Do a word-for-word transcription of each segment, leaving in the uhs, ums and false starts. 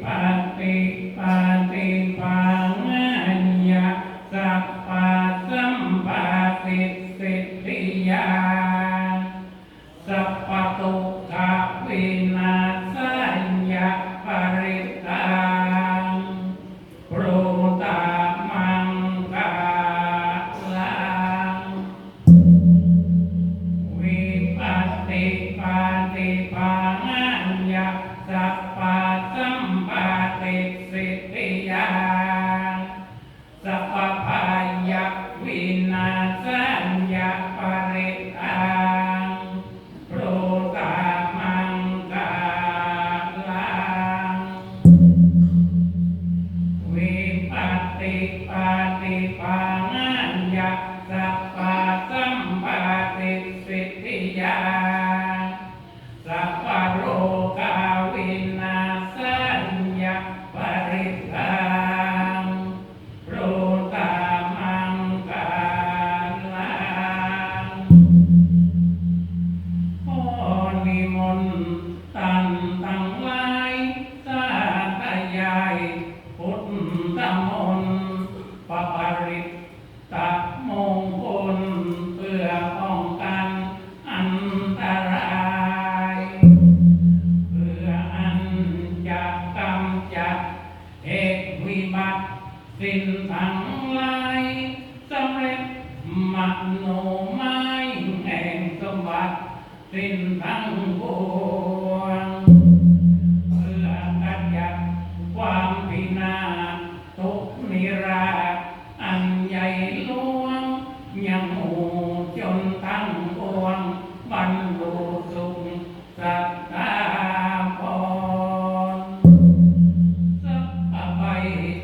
paṭipāṭibāhāya sabbasampattisiddhiyā sabbadukkhavināsāya parittaṃ brūtha maṅgalaṃ. Vipattipaṭibāhāya sabbasampattisiddhiyā sabbabhayavināsāya parittaṃ brūtha maṅgalaṃ. Vipattipaṭibāhāya sabbasampattisiddhiyā sabbarogavināsāya parittaṃ brūtha maṅgalaṃ. ຂໍນິມົນຕັນທັງຫຼາຍ ສາທະຍາຍພຸດທະມົນ ປະປະລິດ ຕະມຸງຄຸນ ເພື່ອປ້ອງກັນອັນຕະລາຍ ເພື່ອອັນຈະກຳຈັດເຫດວິບັດ ສິ່ງທັງຫຼາຍ ສຳເລັດມະໂນໝາຍ ແຫ່ງສົມບັດ ສິ້ນທັງປວງ ເພື່ອຂະຈັດຄວາມພິນາດ ທຸກນິລາດ ອັນໃຫຍ່ຫຼວງ ຍັງໝູ່ຊົນທັງປວງ ບັນລຸສຸກສັດຖາພອນ ສັບພະໄພ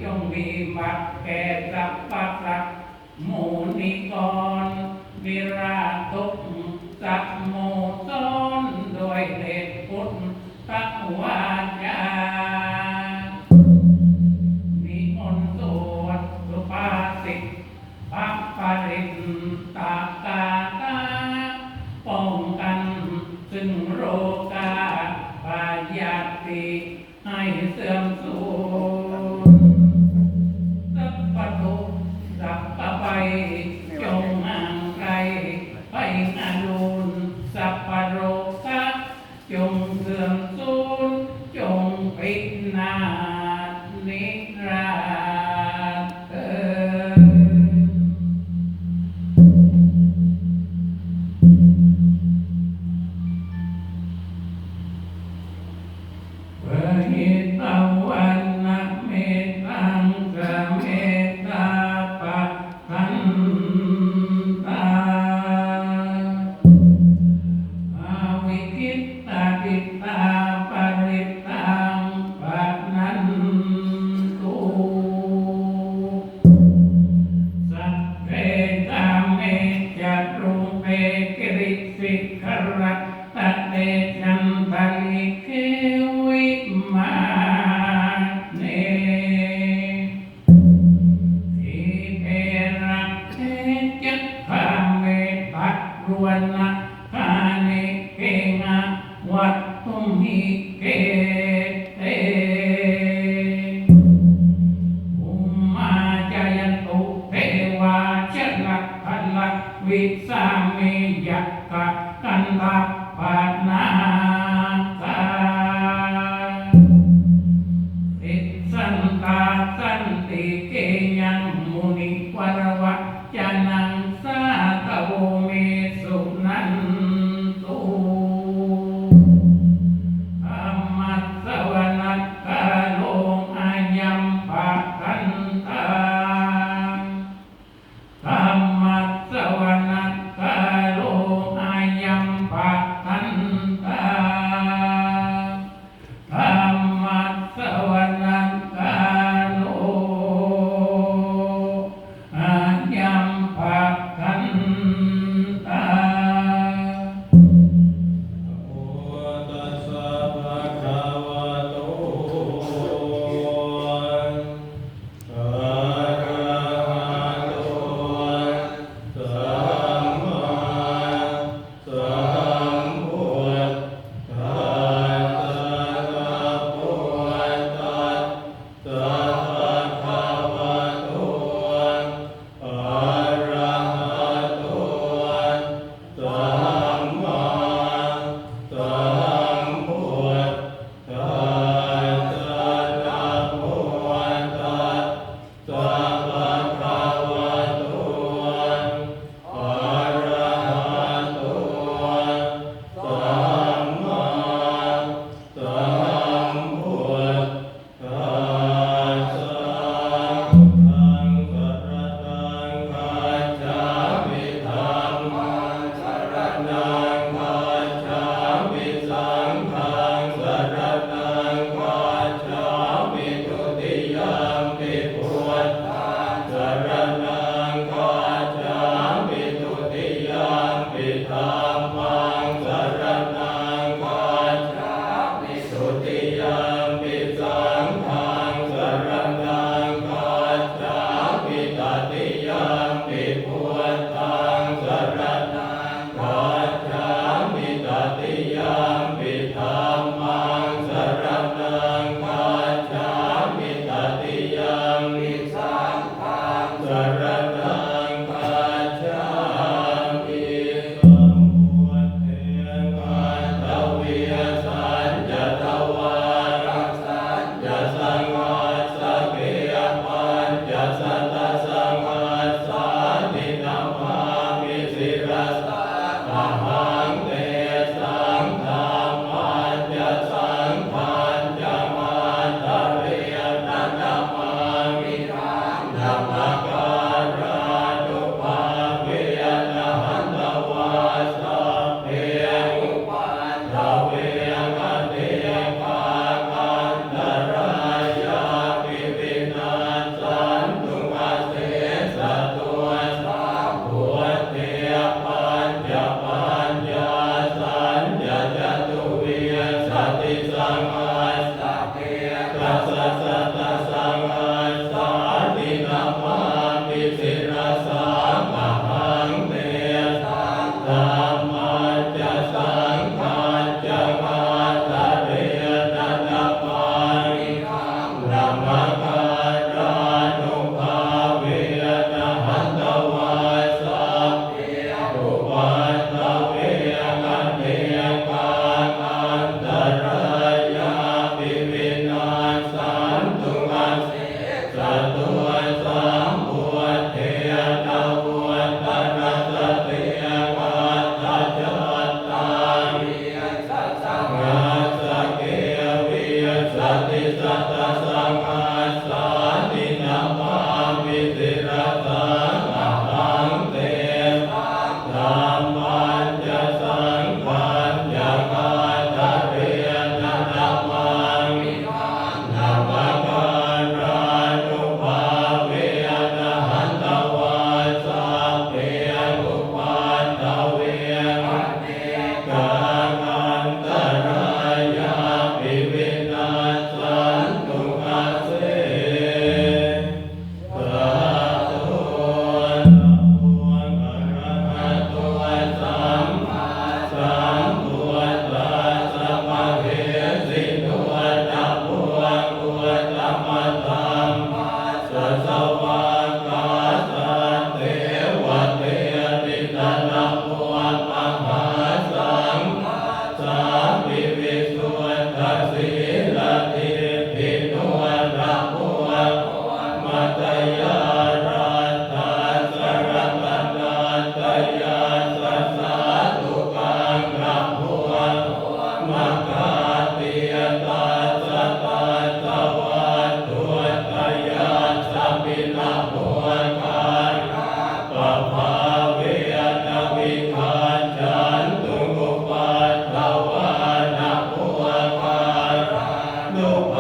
ຈົ່ງວິບັດແກ່ສັບພະສັດ ໝູ່ນິກອນ ນິລາທຸກສັດໝູ່ຊ້ອນ ດ້ວຍເດດພຸດທະວາຈາ ນິມົນສວດສຸພາສິດ ພະປະລິດຕະກາຖາ ປ້ອງກັນຊຶ່ງໂລກາພະຍາທິ ໃຫ້ເສື່ອມສູນ ສັບພະທຸກສັບພະໄພ ຈົ່ງຫ່າງໄກໄພອະລຸນ ສັບພະໂລກະ ຈົ່ງເສື່ອມສູນ ຈົ່ງພິນາດນິລາດເທີນ Pahitavantaṃ mettaṃ samettā bhadantā, avikkhittacittā parittaṃ bhaṇantu.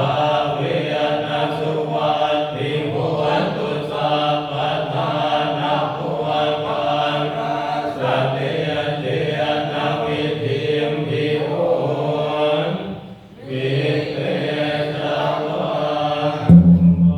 Bhāvena suvatthi hotu sabbadā. Namo kārassa tejena vidhimhi homi tejavā.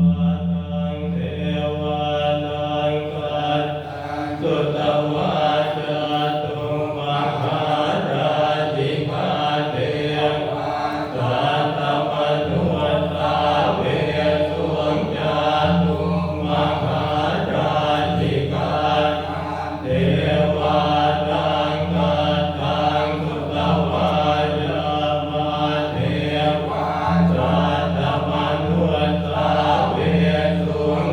Devānaṃ devānaṃ saddaṃ sutvā cātummahārājikā devā saddamanussāvesuṃ. Cātummahārājikānaṃ devānaṃ saddaṃ sutvā yāmā devā saddamanussāvesuṃ.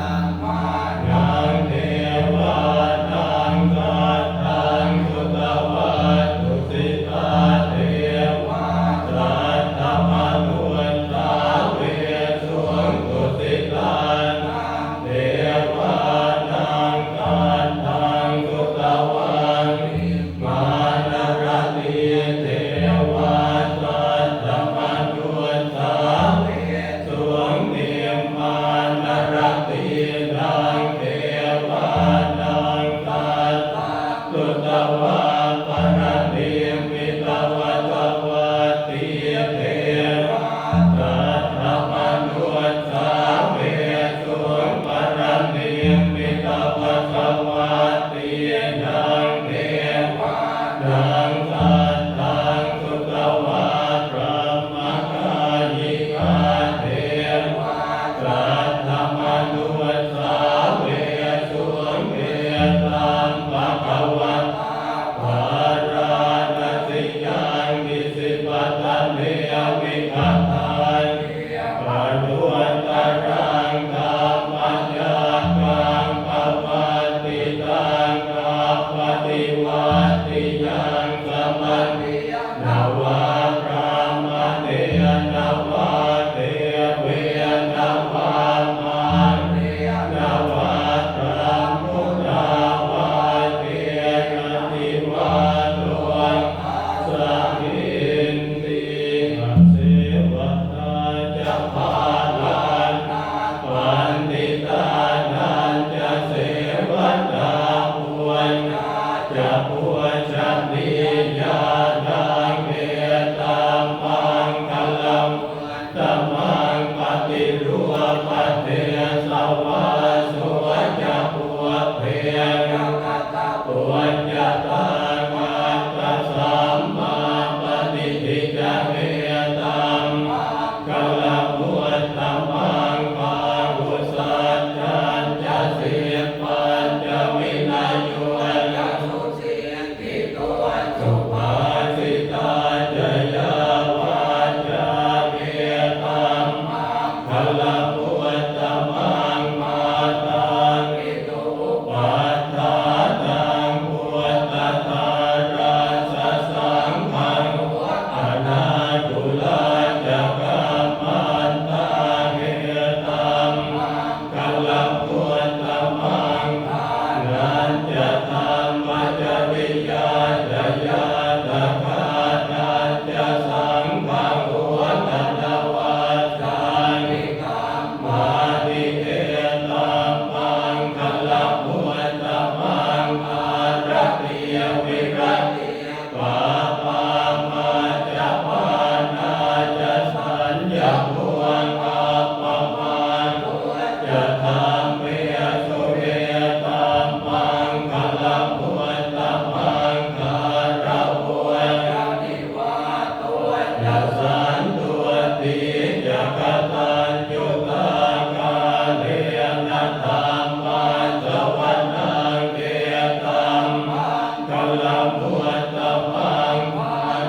Yāmānaṃ devānaṃ saddaṃ sutvā tusitā devā saddamanussāvesuṃ. Tusitānaṃ devānaṃ saddaṃ sutvā nimmānaratī devā saddamanussāvesuṃ. Nimmānaratīnaṃ devānaṃ saddaṃ sutvā paranimmitavasavattī devā saddamanussāvesuṃ. Paranimmitavasavatīnaṃ devānaṃ saddaṃ sutvā brahmakāyikā devā saddamanussāvesuṃ. Etaṃ bhagavatā bārāṇasiyaṃ isipatane migadāye anuttaraṃ dhammacakkaṃ pavattitaṃ appaṭivattiyaṃ samaṇena vā brāhmaṇena vā devena vā mārena vā brahmunā vā kenaci vā lokasminti. Asevanā ca bālānaṃ paṇḍitānañca sevanā pūjā ca pūjanīyānaṃ etammaṅgalamuttamaṃ. Paṭirūpadesavāso ca pubbe ca katapuññatā attasammāpaṇidhi ca etammaṅgalamuttamaṃ. Bāhusaccañca sippañca vinayo ca susikkhito subhāsitā ca yā vācā etammaṅgalamuttamaṃ. Mātāpituupaṭṭhānaṃ puttadārassa saṅgaho anākulā ca kammantā etammaṅgalamuttamaṃ. Dānañca dhammacariyā ca ñātakānañca saṅgaho anavajjāni kammāni etammaṅgalamuttamaṃ. Āratī viratī pāpā majjapānā ca saññamo appamādo ca dhammesu etammaṅgalamuttamaṃ. Gāravo ca nivāto ca santuṭṭhī ca kataññutā kālena dhammassavanaṃ etammaṅgalamuttamaṃ.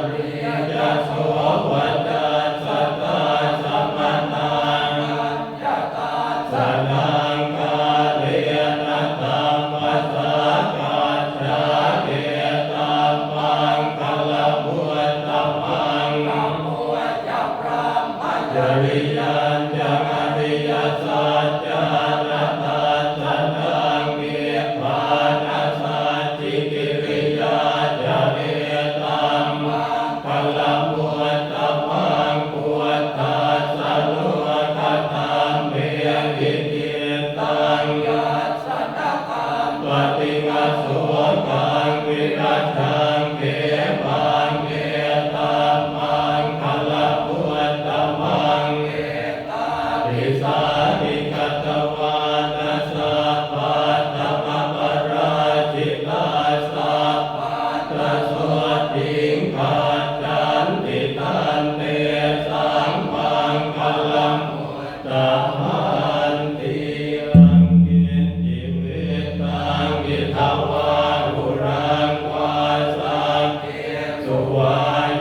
Pariyyāso vacasatā samaṇānañca dassanaṃ kālena dhammasākacchā etammaṅgalamuttamaṃ. Tapo ca brahmacariyañca ariyasaccāna dassanaṃ nibbānasacchikiriyā ca etammaṅgalamuttamaṃ. Phuṭṭhassa Sahanti. Yaṅkiñci vittaṃ idha vā huraṃ vā saggesu vā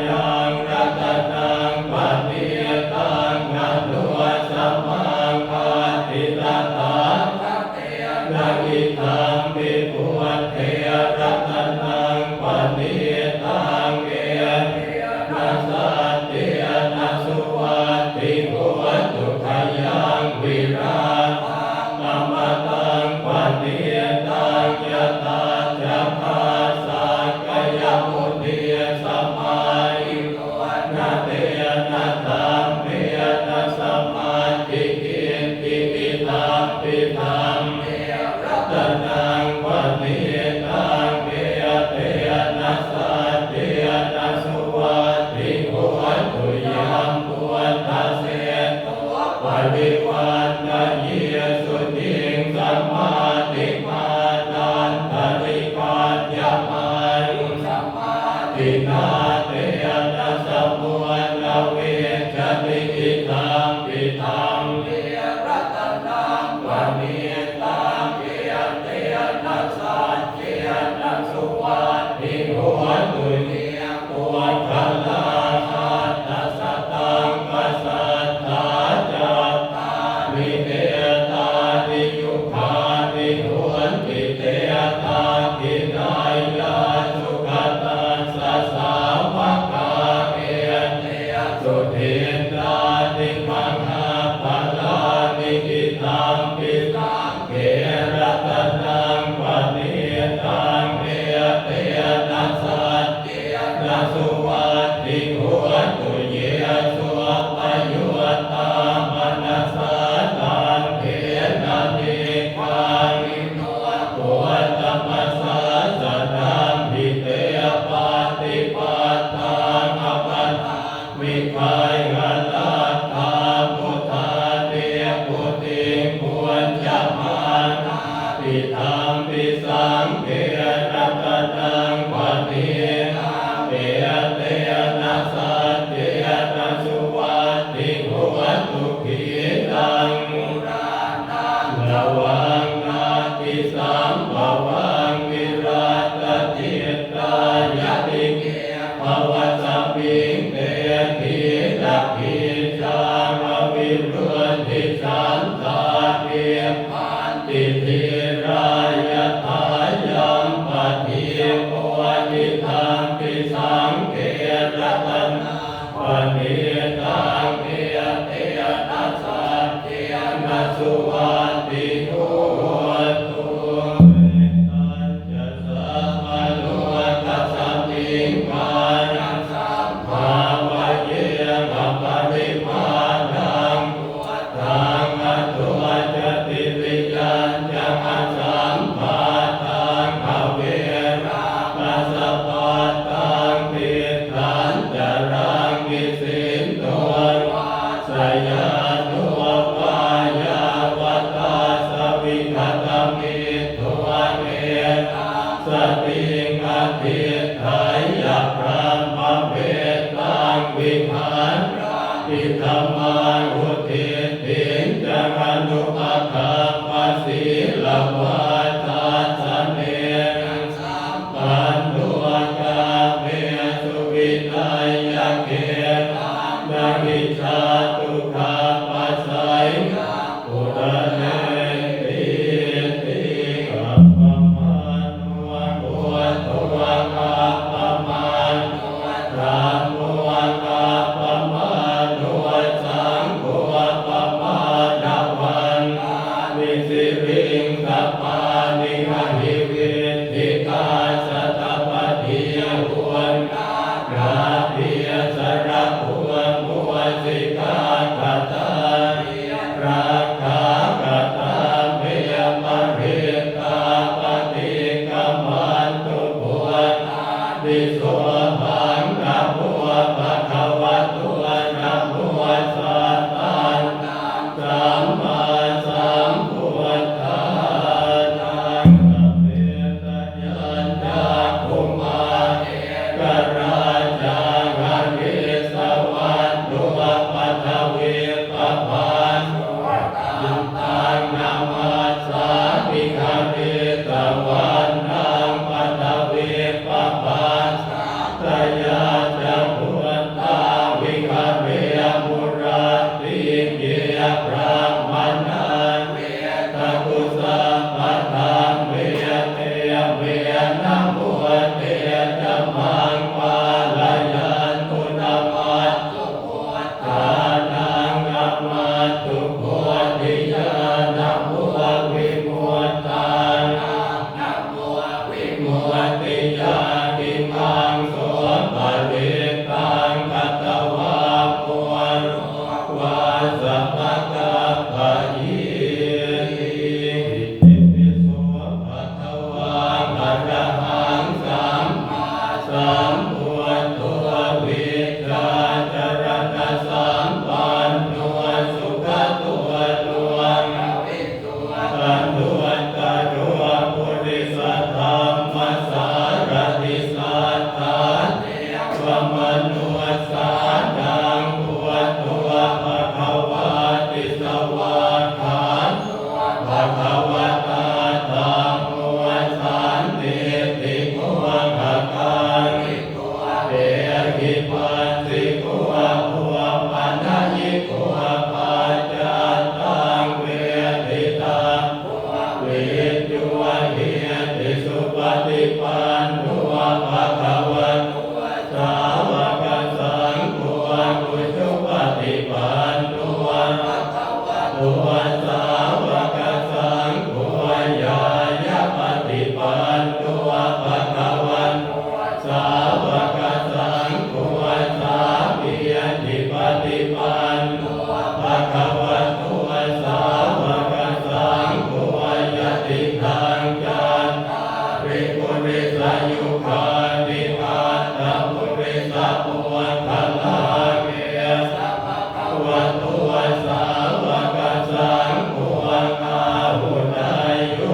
yaṃ ratanaṃ paṇītaṃ na no samaṃ atthi tathāgatena idampi buddhe ratanaṃ paṇītaṃ etena saccena suvatthi hotu. Khayaṃ virāgaṃ amataṃ paṇītaṃ yadajjhagā sakyamunī samāhito na tena dhammena samatthi kiñci idampi dhamme ratanaṃ paṇītaṃ etena saccena suvatthi hotu. Yambuddhaseṭṭho parivaṇṇayī suciṃ samādhimānantarikaññamāyu samādhinā tena samo na vijjati idampi dhamme ratanaṃ paṇītaṃ etena saccena suvatthi hotu. Ye puggalā satasataṃ pasatthā cattāri etāni yugāni honti te dakkhiṇeyyā sugatassa sāvakā ete su dinnāni mahapphalāni idampi saṅghe ratanaṃ paṇītaṃ etena saccena suvatthi hotu. Ye suppayuttā manasā daḷhena nikkāmi no gotamasāsanamhi te pattipattā amataṃ vigayha laddhā mudhā nibbutiṃ bhuñjamānā idampi saṅghe ratanaṃ paṇītaṃ etena saccena suvatthi hotu. Khīṇaṃ purāṇaṃ navaṃ natthi sambhavaṃ virattacittāyatike bhavasmiṃ te khīṇabījā aviruḷhichandā nibbanti dhīrā yathāyampadīpo idampi saṅghe ratanaṃ paṇītaṃ etena saccena suvatthi hotu. Mettañca sabbalokasmiṃ mānasambhāvaye aparimāṇaṃ uddhaṃ adho ca tiriyañca asambādhaṃ averaṃ asapattaṃ. Tiṭṭhañcaraṃ nisinno vā sayāno vā yāvatassa vigatamiddho etaṃ satiṃ adhiṭṭheyya brahmametaṃ vihāraṃ idhamāhu. Diṭṭhiñca anupagamma sīlavā dassanena sampanno kāmesu vineyya gedhaṃ na hi jātu gabbhaseyyaṃ punaretīti. Appamāṇo buddho appamāṇo dhammo appamāṇo saṅgho appamāṇavan Brahmaṇā visuddhagusappadhamme, te me namo te ca maṃ pālayantu. Namatthu buddhānaṃ, namatthu bodhiyā, namo vimuttānaṃ, namo vimuttiyā. Imaṃ so parittaṃ katvā moro vāsamakappayī. Itipi so bhagavā arahaṃ sammāsambuddho vijjācaraṇasampanno sugato lokavidū anuttaro purisadammasārathi satthā devamanussānaṃ buddho bhagavāti. Svākkhāto bhagavatā dhammo sandiṭṭhiko akāliko ehipassiko opanayiko paccattaṃ veditabbo viññūhīti. Supaṭipanno bhagavato sāvakasaṅgho, ujupaṭipanno bhagavato sāvakasaṅgho, ñāyapaṭipanno bhagavato sāvakasaṅgho, sāmīcipaṭipanno bhagavato sāvakasaṅgho, yadidaṃ cattāri purisayugāni aṭṭha purisapuggalā, esa bhagavato sāvakasaṅgho, āhuneyyo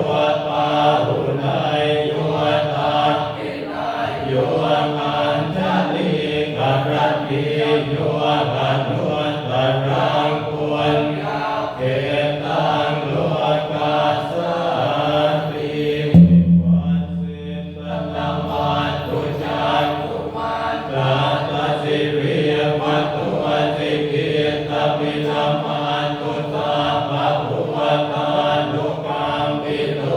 pāhuneyyo dakkhiṇeyyo añjalikaraṇīyo anuttaraṃ puññakkhettaṃ lokassāti. Namatthu cakkhumantassa sirīmato, sikhīttapi namatthu sabbabhūtānukampito,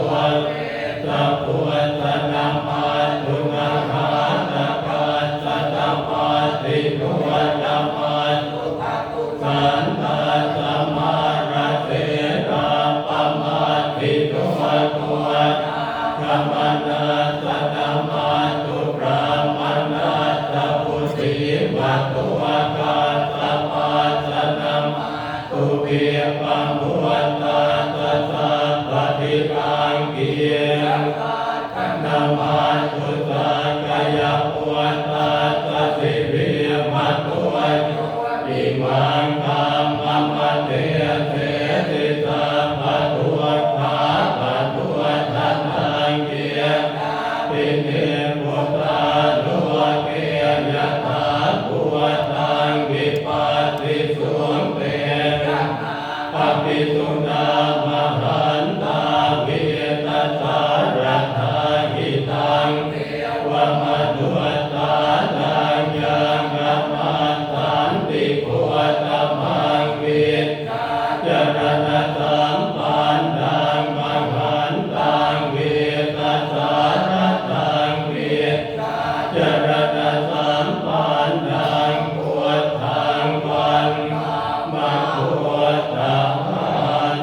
vessabhussa namatthu mahānāgassa samadhinno, namatthu Bhagusandassa mārasenappamaddino, Koṇāgamanassa namatthu brāhmaṇassa vusīmato, Kassapassa namatthu vippamuttassa sabbadhi gāṅgī, Yamraja namatthu sakyaputtassa sirīmato, yo imaṃ dhammamadesesi sabbadukkhāpamuttanaṃ. Khemāti me buddhā loke yathā bhūtaṃ vipassisuṃ, te janā apisuṇā mahantā vītasāradā, hitaṃ devamanussānaṃ yaṃ namassanti gotamaṃ, vijjācaraṇasampannaṃ mahantaṃ vītasāradaṃ, vijjācaraṇasampannaṃ buddhaṃ vandāma gotaman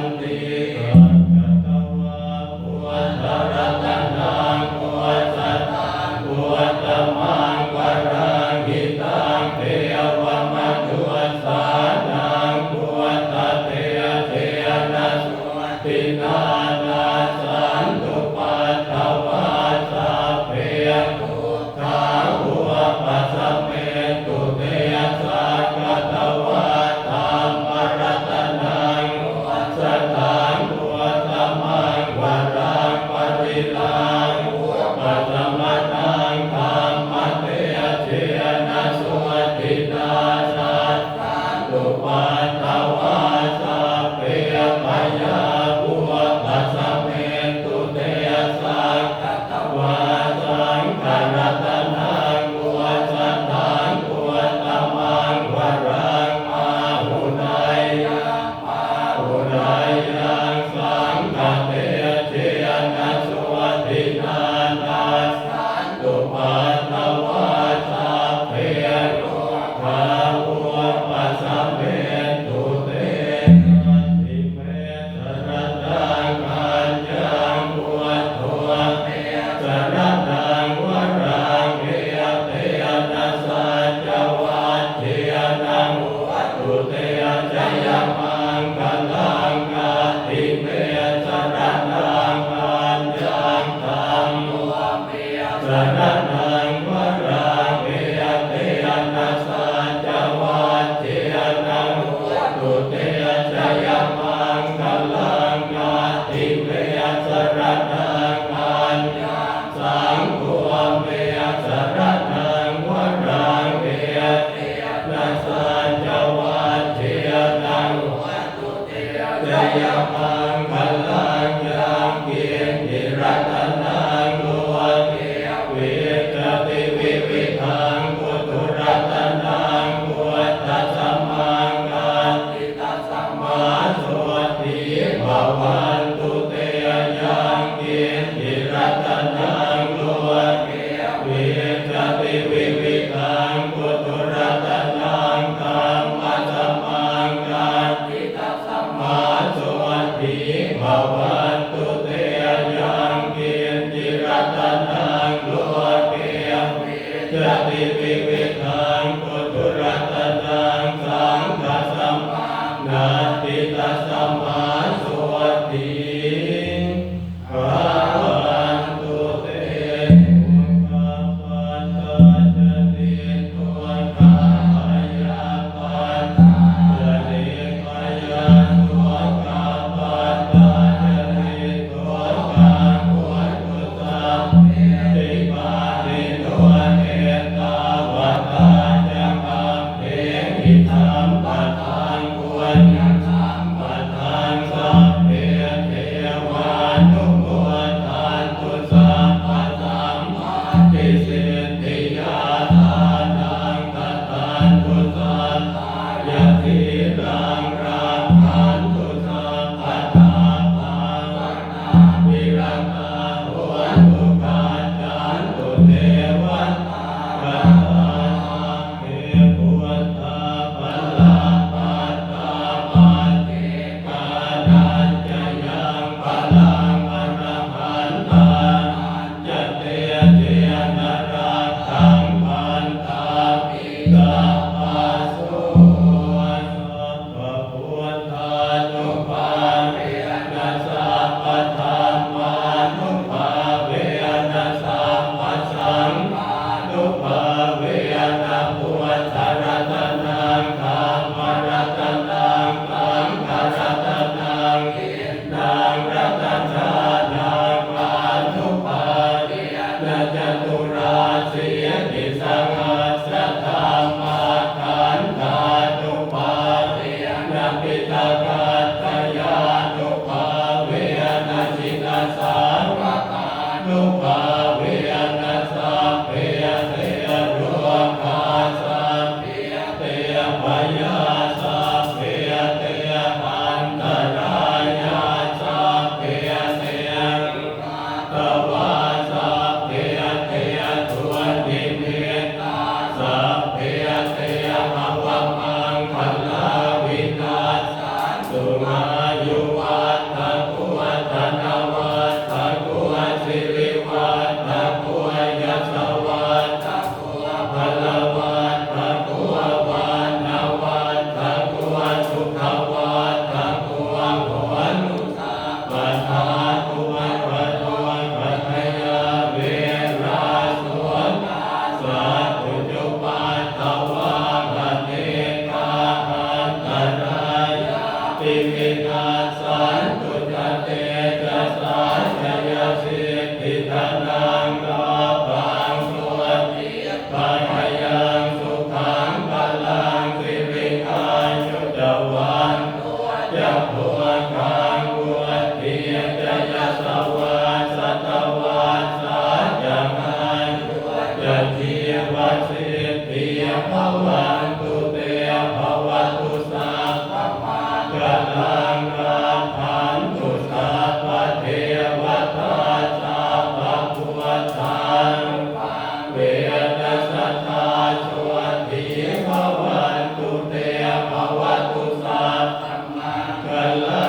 jayamaṅgalaṃ. Yaṅkiñci ratanaṃ loke vijjati vividhaṃ puthu, ratanaṃ buddhasamaṃ natthi, tasmā sotthī bhavantu te. Yaṅkiñci ratanaṃ loke vijjati vividhaṃ puthu, ratanaṃ dhammasamaṃ natthi, tasmā sotthī bhavantu te. Yaṅkiñci ratanaṃ loke vijjati vividhaṃ puthu, ratanaṃ saṅghasamaṃ natthi, tasmā sotthī bhavantu te. Dukkhappattā ca niddukkhā, bhayappattā ca nibbhayā, sokappattā ca niddukkhā, hontu sabbepi pāṇino. Ettāvatā ca amhehi sambhataṃ puññasampadaṃ, sabbe devānumodantu sabbasampattisiddhiyā. Dānaṃ dadantu saddhāya, sīlaṃ rakkhantu sabbadā, bhāvanābhiratā hontu, gacchantu devatāgatā. Sabbe buddhā balappattā, paccekānañca yaṃ balaṃ, arahantānañca tejena, rakkhaṃ bandhāmi sabbaso. Sabbabuddhānubhāvena, sabbadhammānubhāvena, sabbasaṅghānubhāvena, buddharatanaṃ dhammaratanaṃ saṅgharatanaṃ, tiṇṇaṃ ratanānaṃ ānubhāvena, caturāsītisahassadhammakkhandhānubhāvena, piṭakattayānubhāvena, jinasāvakānubhāvena, sabbe te rogā sabbe te bhayā sabbe te antarāyā sabbe te tuvaṭṭhavā sabbe te dunnimittā sabbe te avamaṅgalā vinassantu. Āyuvaḍḍhako dhanavaḍḍhako sirivaḍḍhako yasavaḍḍhako balavaḍḍhako vaṇṇavaḍḍhako sukhavaḍḍhako hotu sabbadā. Dukkharogabhayā verā sokā sattu cupaddavā, anekā antarāyāpi vinassantu ca tejasā. Jayasiddhi dhanaṃ lābhaṃ, sotthi bhāgyaṃ sukhaṃ balaṃ, siri āyu ca vaṇṇo ca bhogaṃ vuḍḍhī ca yasavā, satavassā ca āyū ca jīvasiddhī bhavantu te. Bhavatu sabbamaṅgalaṃ, rakkhantu sabbadevatā, sabbabuddhānubhāvena sadā sotthī bhavantu te. Bhavatu sabbamaṅgalaṃ,